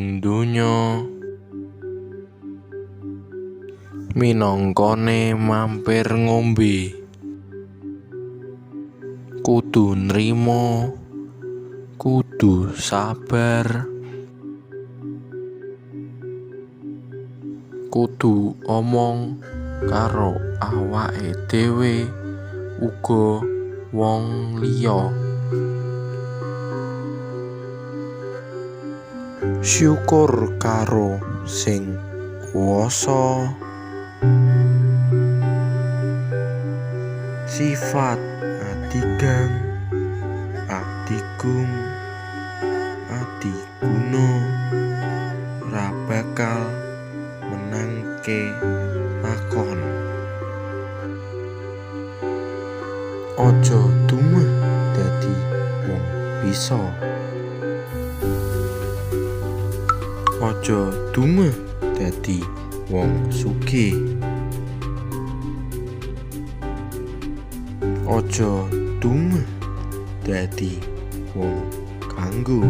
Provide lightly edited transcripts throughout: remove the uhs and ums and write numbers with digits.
Donya minangkane mampir ngombe. Kudu nrima, kudu sabar, kudu omong karo awake dhewe uga wong liya. Syukur karo sing kuwasa. Sifat adigang, adigung, adiguna ra bakal menangke lakon. Aja dumeh dadi wong bisa. Aja dumeh dadi wong sugih. Aja dumeh dadi wong kanggo.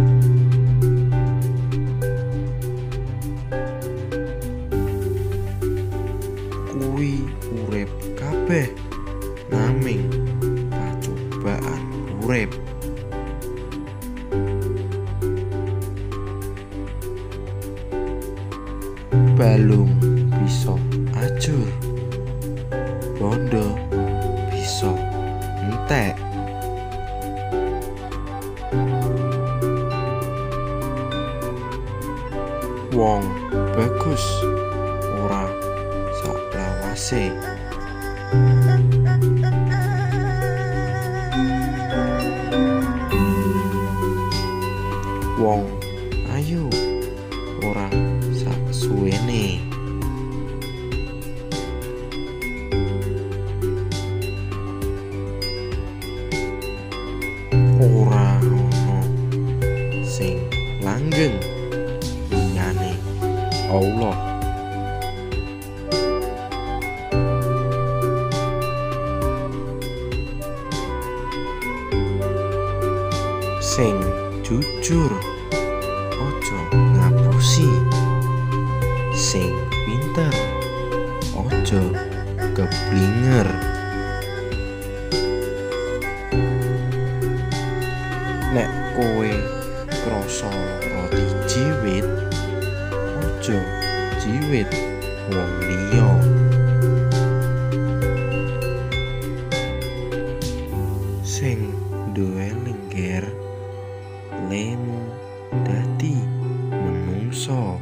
Kuwi urip kabeh naming pacobaan urip. Balung bisa ajur, bondo bisa entek. Wong bagus ora saklawase. Wong ayu ora saksuwene. Ora ana sing langgeng liyane Allah. Sing jujur aja ngapusi, sing pinter aja keblinger. Nek kowe krasa roti jiwit, aja jiwit wong liya. Sing duwe lengger lemu dadi menungsa.